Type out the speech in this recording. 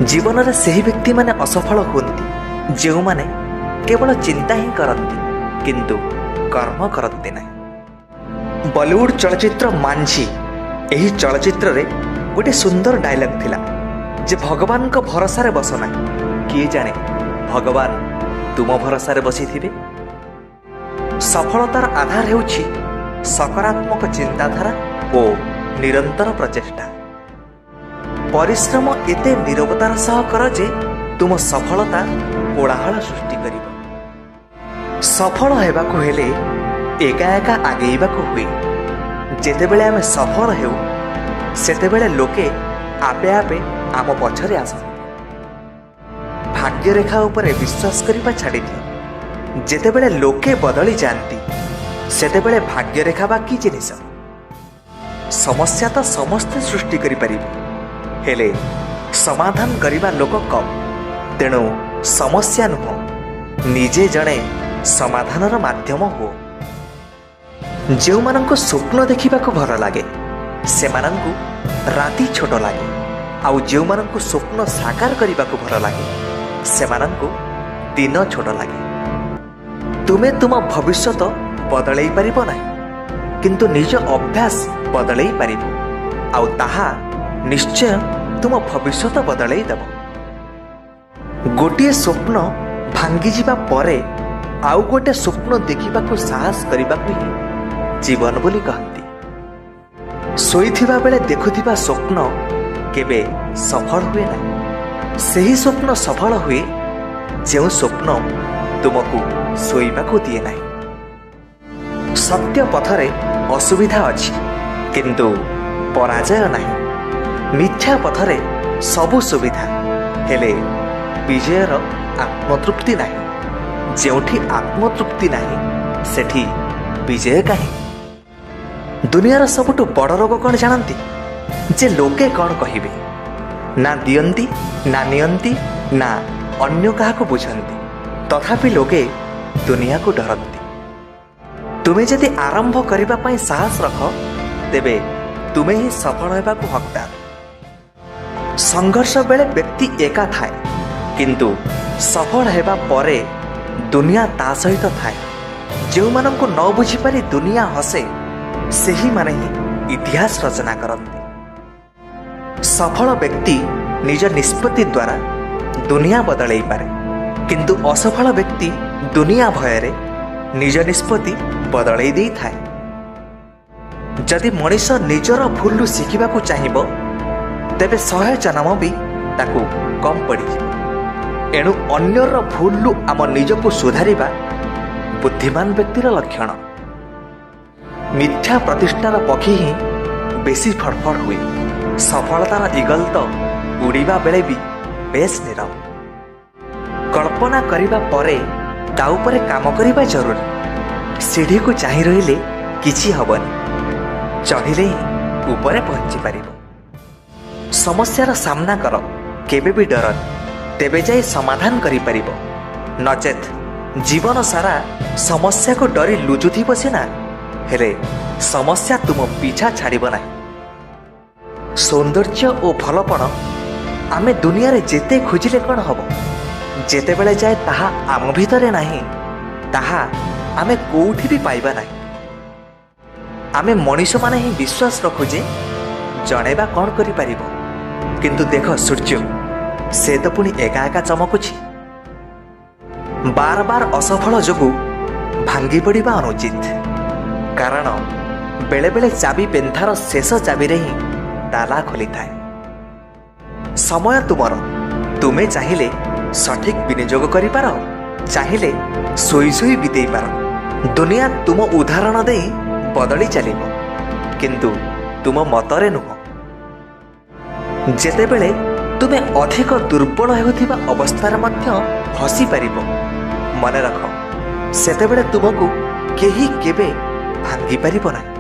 ଜୀବନରେ ସେହି ବ୍ୟକ୍ତିମାନେ ଅସଫଳ ହୁଅନ୍ତି ଯେଉଁମାନେ କେବଳ ଚିନ୍ତା ହିଁ କରନ୍ତି, କିନ୍ତୁ କର୍ମ କରନ୍ତି ନାହିଁ। ବଲିଉଡ ଚଳଚ୍ଚିତ୍ର ମାଞ୍ଝି, ଏହି ଚଳଚ୍ଚିତ୍ରରେ ଗୋଟିଏ ସୁନ୍ଦର ଡାଇଲଗ୍ ଥିଲା ଯେ ଭଗବାନଙ୍କ ଭରସାରେ ବସ ନାହିଁ, କିଏ ଜାଣେ ଭଗବାନ ତୁମ ଭରସାରେ ବସିଥିବେ। ସଫଳତାର ଆଧାର ହେଉଛି ସକାରାତ୍ମକ ଚିନ୍ତାଧାରା ଓ ନିରନ୍ତର ପ୍ରଚେଷ୍ଟା। ପରିଶ୍ରମ ଏତେ ନିରବତାର ସହ କର ଯେ ତୁମ ସଫଳତା କୋଳାହଳ ସୃଷ୍ଟି କରିବ। ସଫଳ ହେବାକୁ ହେଲେ ଏକା ଏକା ଆଗେଇବାକୁ ହୁଏ। ଯେତେବେଳେ ଆମେ ସଫଳ ହେଉ, ସେତେବେଳେ ଲୋକେ ଆପେ ଆପେ ଆମ ପଛରେ ଆସନ୍ତି। ଭାଗ୍ୟରେଖା ଉପରେ ବିଶ୍ୱାସ କରିବା ଛାଡ଼ିଦିଅ। ଯେତେବେଳେ ଲୋକେ ବଦଳି ଯାଆନ୍ତି, ସେତେବେଳେ ଭାଗ୍ୟରେଖା ବା କି ଜିନିଷ? ସମସ୍ୟା ତ ସମସ୍ତେ ସୃଷ୍ଟି କରିପାରିବେ, ହେଲେ ସମାଧାନ କରିବା ଲୋକ କମ୍। ତେଣୁ ସମସ୍ୟା ନୁହଁ, ନିଜେ ଜଣେ ସମାଧାନର ମାଧ୍ୟମ ହୁଅ। ଯେଉଁମାନଙ୍କୁ ସ୍ୱପ୍ନ ଦେଖିବାକୁ ଭଲ ଲାଗେ, ସେମାନଙ୍କୁ ରାତି ଛୋଟ ଲାଗେ, ଆଉ ଯେଉଁମାନଙ୍କୁ ସ୍ୱପ୍ନ ସାକାର କରିବାକୁ ଭଲ ଲାଗେ, ସେମାନଙ୍କୁ ଦିନ ଛୋଟ ଲାଗେ। ତୁମେ ତୁମ ଭବିଷ୍ୟତ ବଦଳେଇ ପାରିବ ନାହିଁ, କିନ୍ତୁ ନିଜ ଅଭ୍ୟାସ ବଦଳେଇ ପାରିବ, ଆଉ ତାହା ନିଶ୍ଚୟ ତୁମ ଭବିଷ୍ୟତ ବଦଳେଇ ଦେବ। ଗୋଟିଏ ସ୍ୱପ୍ନ ଭାଙ୍ଗିଯିବା ପରେ ଆଉ ଗୋଟେ ସ୍ୱପ୍ନ ଦେଖିବାକୁ ସାହସ କରିବାକୁ ହିଁ ଜୀବନ ବୋଲି କହନ୍ତି। ଶୋଇଥିବା ବେଳେ ଦେଖୁଥିବା ସ୍ୱପ୍ନ କେବେ ସଫଳ ହୁଏ ନାହିଁ। ସେହି ସ୍ୱପ୍ନ ସଫଳ ହୁଏ ଯେଉଁ ସ୍ୱପ୍ନ ତୁମକୁ ଶୋଇବାକୁ ଦିଏ ନାହିଁ। ସତ୍ୟ ପଥରେ ଅସୁବିଧା ଅଛି, କିନ୍ତୁ ପରାଜୟ ନାହିଁ। ମିଥ୍ୟା ପଥରେ ସବୁ ସୁବିଧା, ହେଲେ ବିଜୟର ଆତ୍ମତୃପ୍ତି ନାହିଁ। ଯେଉଁଠି ଆତ୍ମତୃପ୍ତି ନାହିଁ, ସେଠି ବିଜୟ କାହିଁ? ଦୁନିଆର ସବୁଠୁ ବଡ଼ ରୋଗ କ'ଣ ଜାଣନ୍ତି? ଯେ ଲୋକେ କ'ଣ କହିବେ। ନା ଦିଅନ୍ତି, ନା ନିଅନ୍ତି, ନା ଅନ୍ୟ କାହାକୁ ବୁଝନ୍ତି, ତଥାପି ଲୋକେ ଦୁନିଆକୁ ଡରନ୍ତି। ତୁମେ ଯଦି ଆରମ୍ଭ କରିବା ପାଇଁ ସାହସ ରଖ, ତେବେ ତୁମେ ହିଁ ସଫଳ ହେବାକୁ ହକଦାର। ସଂଘର୍ଷ ବେଳେ ବ୍ୟକ୍ତି ଏକା ଥାଏ, କିନ୍ତୁ ସଫଳ ହେବା ପରେ ଦୁନିଆ ତା ସହିତ ଥାଏ। ଯେଉଁମାନଙ୍କୁ ନ ବୁଝିପାରି ଦୁନିଆ ହସେ, ସେହିମାନେ ହିଁ ଇତିହାସ ରଚନା କରନ୍ତି। ସଫଳ ବ୍ୟକ୍ତି ନିଜ ନିଷ୍ପତ୍ତି ଦ୍ୱାରା ଦୁନିଆ ବଦଳେଇ ପାରେ, କିନ୍ତୁ ଅସଫଳ ବ୍ୟକ୍ତି ଦୁନିଆ ଭୟରେ ନିଜ ନିଷ୍ପତ୍ତି ବଦଳେଇ ଦେଇଥାଏ। ଯଦି ମଣିଷ ନିଜର ଭୁଲରୁ ଶିଖିବାକୁ ଚାହିଁବ, ତେବେ 100 ଜନ୍ମ ବି ତାକୁ କମ୍ ପଡ଼ିଯିବ। ଏଣୁ ଅନ୍ୟର ଭୁଲରୁ ଆମ ନିଜକୁ ସୁଧାରିବା ବୁଦ୍ଧିମାନ ବ୍ୟକ୍ତିର ଲକ୍ଷଣ। ମିଥ୍ୟା ପ୍ରତିଷ୍ଠାର ପକ୍ଷୀ ହିଁ ବେଶୀ ଫଡ଼ଫଡ଼ ହୁଏ, ସଫଳତାର ଇଗଲ ତ ଉଡ଼ିବା ବେଳେ ବି ବେଶ ନୀରବ। କଳ୍ପନା କରିବା ପରେ ତା ଉପରେ କାମ କରିବା ଜରୁରୀ। ସିଢ଼ିକୁ ଚାହିଁ ରହିଲେ କିଛି ହେବନି, ଚଢ଼ିଲେ ହିଁ ଉପରେ ପହଞ୍ଚି ପାରିବ। ସମସ୍ୟାର ସାମ୍ନା କର, କେବେ ବି ଡରନି, ତେବେ ଯାଇ ସମାଧାନ କରିପାରିବ। ନଚେତ୍ ଜୀବନ ସାରା ସମସ୍ୟାକୁ ଡରି ଲୁଚୁଥିବ ସିନା, ହେଲେ ସମସ୍ୟା ତୁମ ପିଛା ଛାଡ଼ିବ ନାହିଁ। ସୌନ୍ଦର୍ଯ୍ୟ ଓ ଭଲପଣ ଆମେ ଦୁନିଆରେ ଯେତେ ଖୋଜିଲେ କ'ଣ ହେବ? ଯେତେବେଳେ ଯାଏ ତାହା ଆମ ଭିତରେ ନାହିଁ, ତାହା ଆମେ କୋଉଠି ବି ପାଇବା ନାହିଁ। ଆମେ ମଣିଷମାନେ ହିଁ ବିଶ୍ୱାସ ରଖୁ ଯେ ଜଣେ ବା କ'ଣ କରିପାରିବ, କିନ୍ତୁ ଦେଖ ସୂର୍ଯ୍ୟ, ସେ ତ ପୁଣି ଏକା ଏକା ଚମକୁଛି। ବାର ବାର ଅସଫଳ ଯୋଗୁଁ ଭାଙ୍ଗି ପଡ଼ିବା ଅନୁଚିତ, କାରଣ ବେଳେବେଳେ ଚାବି ପେନ୍ଥାର ଶେଷ ଚାବିରେ ହିଁ ତାଲା ଖୋଲିଥାଏ। ସମୟ ତୁମର, ତୁମେ ଚାହିଁଲେ ସଠିକ୍ ବିନିଯୋଗ କରିପାର, ଚାହିଁଲେ ଶୋଇ ଶୋଇ ବିତେଇ ପାର। ଦୁନିଆ ତୁମ ଉଦାହରଣ ଦେଇ ବଦଳି ଚାଲିବ, କିନ୍ତୁ ତୁମ ମତରେ ନୁହଁ। ଯେତେବେଳେ ତୁମେ ଅଧିକ ଦୁର୍ବଳ ହେଉଥିବା ଅବସ୍ଥାରେ ମଧ୍ୟ ହସିପାରିବ, ମନେ ରଖ, ସେତେବେଳେ ତୁମକୁ କେହି କେବେ ଭାଙ୍ଗିପାରିବ ନାହିଁ।